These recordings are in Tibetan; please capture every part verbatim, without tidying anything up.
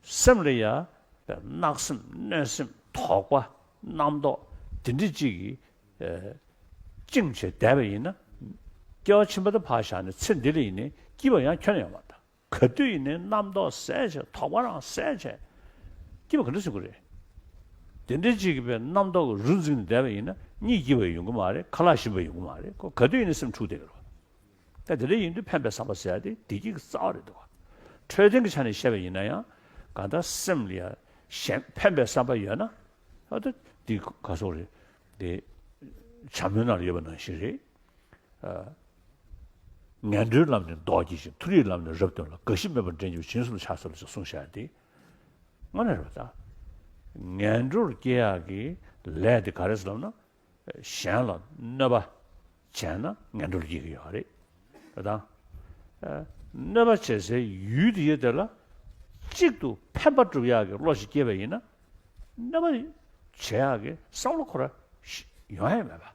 སེམས་ལ་ཡ་བསྣག་སེམས་གནོད་སེམས་དོགས་པ་རྣམ་རྟོག་དེ་འདྲ་ཅིག་གིས་ཨེ་བཅིངས་བྱས་བསྡད་པ་ཡིན་ན། སྐྱེ་བ་ཕྱི་མ་དེ་ཕར་བཞག་ནས་ཚེ་འདི་ལ་ཡིན་ནའི་སྐྱིད་པ་ཡང་ཁྱོན་ནས་ཡོང་མ་ཐག་ག་དུས་ཡིན་ནའི་རྣམ་རྟོག་ཟད་བྱས་དོགས་པ་རང་ཟད་བྱས། སྐྱིད་པ་ག་འདྲ་ཟེར་དགོས་རེད། དེ་འདྲའི་ཅིག་གི་བའི་རྣམ་རྟོག་གི་རུ་འཛིན་ནས་བསྡད་པ་ཡིན་ན་གཉིད་སྐྱིད་པ་ཡོང་གི་མ་རེད། ཁ་ལག་ཞིམ་པ་ཡོང་གི་མ་རེད། ཁོ་ག་དུས་ཡིན་ནའི་སེམས་འཁྲུག་བསྡད་ཀྱི་རེད། ད་དེ་འདྲ་ཡིན་དུས་འཕེན་པའི་བསམ་པ་ཟེར་ཡ་དེ་བདེ་སྐྱིད་ཀྱི་རྩ་བ་རེད་འདུག་འཕྲོད་བསྟེན་གྱི་ཆ་ནས་བཤད་པ་ཡིན་ན་ཡང་གང་ལྟར་སེམས་ལ་ཡ་གཞན་འཕེན་པའི་བསམ་པ་ཡོད་ན། ཨ་ད་འདི་ག་སོགས་རེད། དེ་བྱམས་སྨོན་ནང་ལ་ཡོད་པ་ནང་བཞིན་རེད། ངན་འགྲོའི་ལམ་ནི་བཟློག་བགྱིད་ཅིང་། མཐོ་རིས་ལམ་ནི་རབ་སྟོན་ལ། རྒ་ཤི་མེད་པར་འདྲེན་གྱི་བྱང་ཆུབ་ལ་ཕྱག་འཚལ་ལོ་ཞེས་གསུངས་བཞག་སྟེ། དངོས་གནས་རེད་པ་ད། ངན་འགྲོར་སྐྱེ་ཡག་གི་ལས་དེ་ག་རེ་ཟེར་ལབ་ན། གཞན་ལ་གནོད་པ་བྱས་ན་ངན་འགྲོར་སྐྱེ་གི་ཡོད་རེད། རེད་དང་། གནོད་པ་བྱེད་སའི་ཡུལ་དེ་ཡོད་དེ་ལ་གཅིག་ཏུ་ཕན་པ་སྒྲུབ་ཡག་གི་བློ་ཞིག་སྐྱེས་པ་ཡིན་ན། གནོད་པ་བྱེད་ཡག་གི་བསམ་བློ་ཁོ་ར་ཡོང་ཡ་མེད་པ།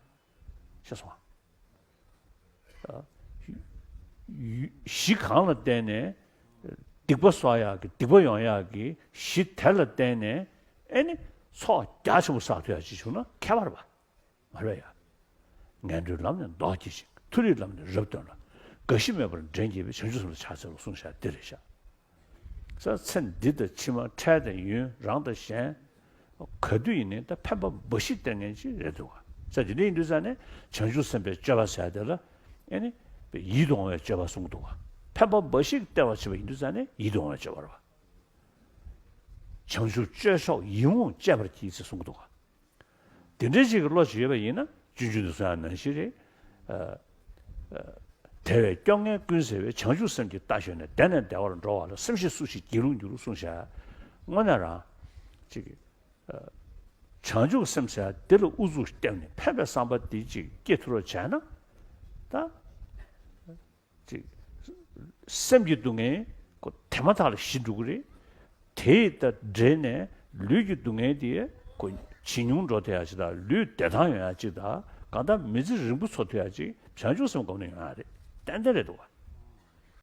ཤེས་སོང་ཨ། གཞི་གང་ལ་བརྟེན་ནས་སྡིག་པ་གསོག་ཡག་གི་སྡིག་པ་ཡོང་ཡག་གི་གཞི་དེ་ལ་བརྟེན་ནས་ཨེ་ནི་ཚོགས་རྒྱ་ཆེན་པོ་བསགས་ཐུབ་ཡག་ཅིག་བྱུང་ན་ཁྱད་པར་བ་མ་རེད་ཡ། ངན་འགྲོའི་ལམ་ནི་བཟློག་བགྱིད་ཅིང་། མཐོ་རིས་ལམ་ནི་རབ་སྟོན་ལ། རྒ་ཤི་མེད་པར་འདྲེན་བགྱིད་པའི། བྱང་ཆུབ་སེམས་ལ་ཕྱག་འཚལ་ལོ་གསུངས་བཞག་འདི་རེད་ཤག་ས་ཚེ་འདི་དང་ཕྱི་མ་འཕྲལ་དང་ཡུན་རང་དང་གཞན། ག་དུས་ཡིན་ནའི་ད་འཕེན་པ་འབའ་ཞིག་སྟེར་མཁན་ཅིག་རེད་འདུག་ག་ས་དེ་འདྲ་ཡིན་དུས་ཙང་ནས་བྱང་ཆུབ་སེམས་དཔའི་སྤྱོད་པ་ཟེར་དེ་ལ་ཨེ་ནི་ཡིད་དུ་འོང་བའི་སྤྱོད་པ་གསུངས་འདུག་ག་འཕེན་པ་འབའ་ཞིག་སྟེར་བར་བྱེད་པ་ཡིན་དུས་ཙང་ནས་ཡིད་དུ་འོང་བའི་སྤྱོད་པ་རེད་པ། བྱང་ཆུབ་སྤྱོད་མཆོག་ཡིད་འོང་སྤྱད་པར་བགྱི་ཟེར་གསུངས་འདུག་ག་དེ་འདྲའི་ཅིག་གི་བློ་ཞིག་ཡོད་པ་ཡིན་ན་སྤྱོད་འཇུག་ཏུ་གསུངས་ཡག་ནང་བཞིན་རེད། ཨ། ཨ། དལ་བས་སྐྱོ་ངལ་ཀུན་སེལ་བའི། བྱང་ཆུབ་སེམས་ཀྱི་རྟ་ཞོན་ནས། བདེ་ནས་བདེ་བར་འགྲོ་བ་ལ། སེམས་ཤེས་སུ་ཞིག་སྒྱིད་ལུག་འགྱུར་གསུངས་བཞག་དངོས་གནས་རང་ཅིག་ཨ། བྱང་ཆུབ་སེམས་ཟེར་ཡག་དེ་ལ་ཨུ་ཚུགས་བརྒྱབ་ནས་འཕེན་པའི་བསམ་པ་དེ་ཅིག་སྐྱེ་ཐུབ་རོགས་བྱས་ན། ད། ཅིག་སེམས་ཀྱི་སྡུག་བསྔལ་ཁོ་དེ་མ་ཐག་ལ་ཞི་འགྲོ་གི་རེད། དེ་ཡི་ད་འབྲེལ་ནས་ལུས་ཀྱི་སྡུག་བསྔལ་དེ་ཁོ་ཇེ་ཉུང་འགྲོ་ཐུབ་ཡག་ཅིག་དང་ལུས་བདེ་ཐང་ཡོང་ཡག་ཅིག་དང་གང་ལྟར་མི་ཚེ་རིང་པོ་འཚོ་ཐུབ་ཡག་ཅིག་བྱང་ཆུབ་སེམས་སྒོམ་ནས་ཡོང་ཡག་རེད། ཏན་ཏན་རེད་འདུག་བ།